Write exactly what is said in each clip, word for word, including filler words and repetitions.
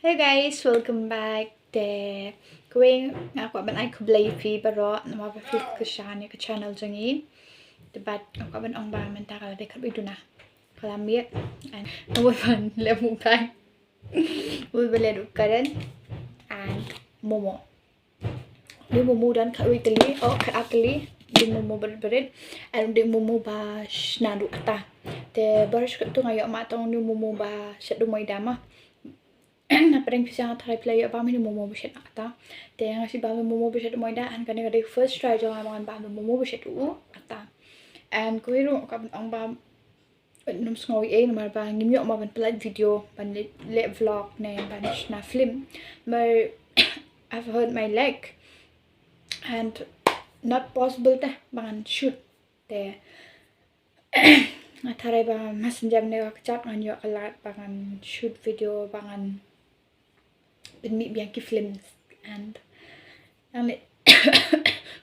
Hey guys, welcome back. Te kawei nga kwah ban ai khublei ïa phi baroh namar ba phi kyrshan ïa ka channel jong ngi. Te bad nga kwah ban ong ba mynta ka la dei khatwei duna. Ka la miet. And nga wei ban leh mukbang. Wei ban leh duh karen and momo. Dei momo don khatwei tylli, oh, khatar tylli. Dei momo barit barit. And dei momo ba shna duh atta. Te baroh shi katto nga ïoh ma tang dei momo ba shet duh maida ma. Na pdeng pisa nga tharai phi la ïoh bam hi momo ba shet atta. Te nga shu bam momo ba shet maida, and kane ka dei first try jong nga ba ngan bam momo ba shet u atta. And kawei ruh ka ban ong ba nym sngew ei ei namar ba ngim ïoh ma ban pynlait video, ban leh, leh vlog ne ban shna film. But I've hurt my leg and not possible te ba ngan shoot. Te nga tharai ba ma shen jem ne ka kjat ngan ïoh ka lad ba ngan shoot video, ba ngan pynmih biang ki films. And nangne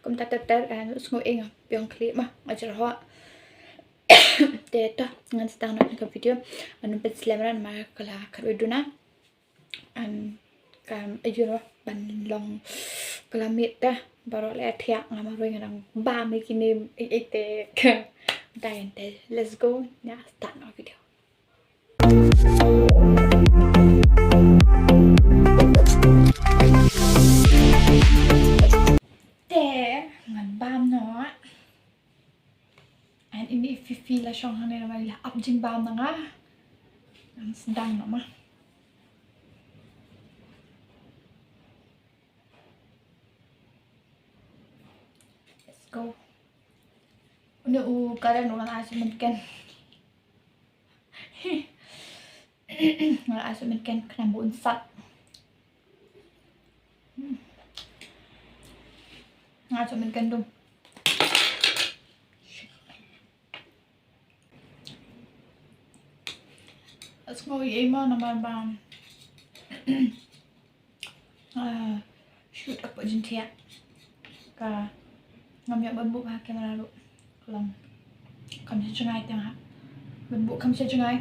kumta ter ter and sngew ei, nga biang khlieh ma, nga jyrhoh. Te to ngan sdang noh ka video. Ngan pynslem ran ma ka la khatwei duna. And kam ïoh ban long ka la miet te, baroh leh thiah, nga marwei nga dang bam ïa kine ei ei te. Dang te, let's go. Ïa start noh video. Te ngan bam noh. And ini Fifi la shong hangne namar i la ap jingbam na nga. Ngan sdang noh ma. Let's go. Une u karen u ngan ai sha mynken. Ngan ai sha mynken khnang ba un sat. Hmm. Ngan ai sha mynken dum. Sngew ei ei mo namar ba, ah, shoot hapoh jingthiah. Ka ngam ïoh ban buh ha camera ruh. Ka long kham sha jngai te nga hap ban buh kham sha jngai.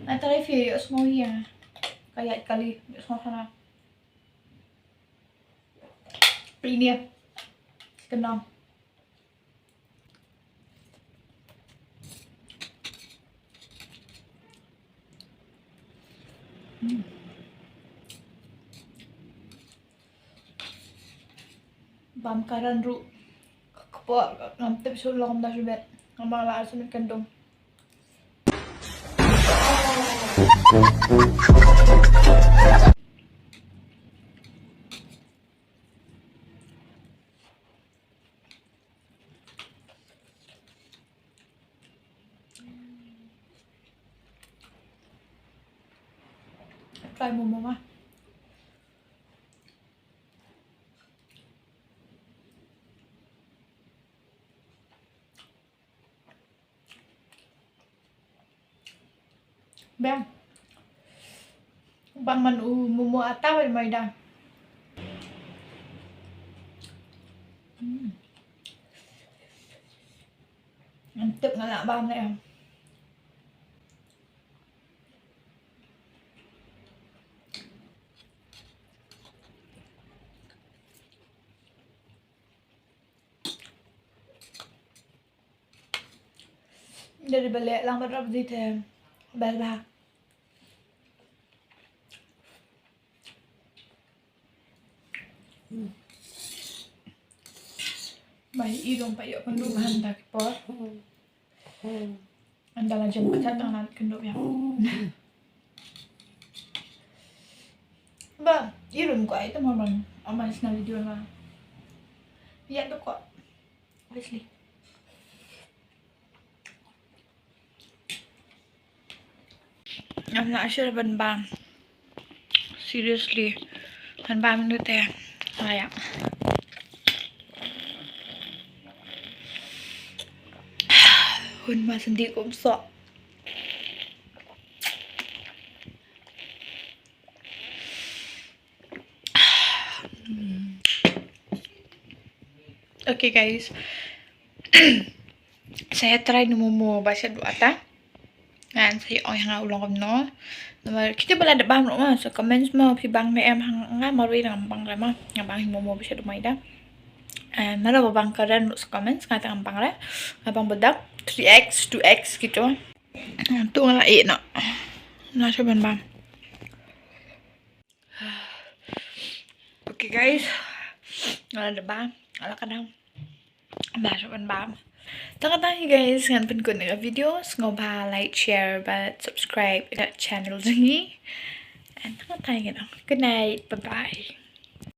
Nga tharai phi ïohsngew ïa ka ïaid kali, ïohsngew khana. Pynïap. Kynnoh. Hmm. Bam karen ruh. Kpoh, ngam tip shu long kumta shibit. Namar la ar shu mynken dum. Try momo ma. Bang. Bang man u momo atta bad maida. Hmm. Ngam tip nga lah bam ne em. Dei ba leh lang bad rap di te bel ba. Hmm. Ba i dong pa ïoh kynduh ba hynda ki por. Hmm. Ynda la jem kjat tang la kynduh ïa. Ba i rum ko ai te mo ban amai sna video la. Ïa to ko. Obviously. I'm not sure ban bam. Seriously. Ban bam nu te. Aya. Hun ma sendi kum sok. Okay guys. Saya try nu momo ba shet duh atta. Ngan sa ïa ong ïa nga u long kumno. Namar kita ba la da bam ruh ma, sa comments ma phi bang ne em ha nga, marwei ngam bang re ma. Nga bang hi momo ba sha dum ai da. Eh, mano ba bang karen ruh sa comments, nga te ngam bang re. Nga bang ba dap three X, two X gitu. Tu nga la ïeh noh. Nga shu ban bam. Okay guys, nga la da bam, nga la ka dang. Ba shu ban bam. Tang tang guys, ngan pynkut na ka video, sngewbha like, share bad subscribe ka channel jong ngi. And tang tang, you know. Good night, bye bye.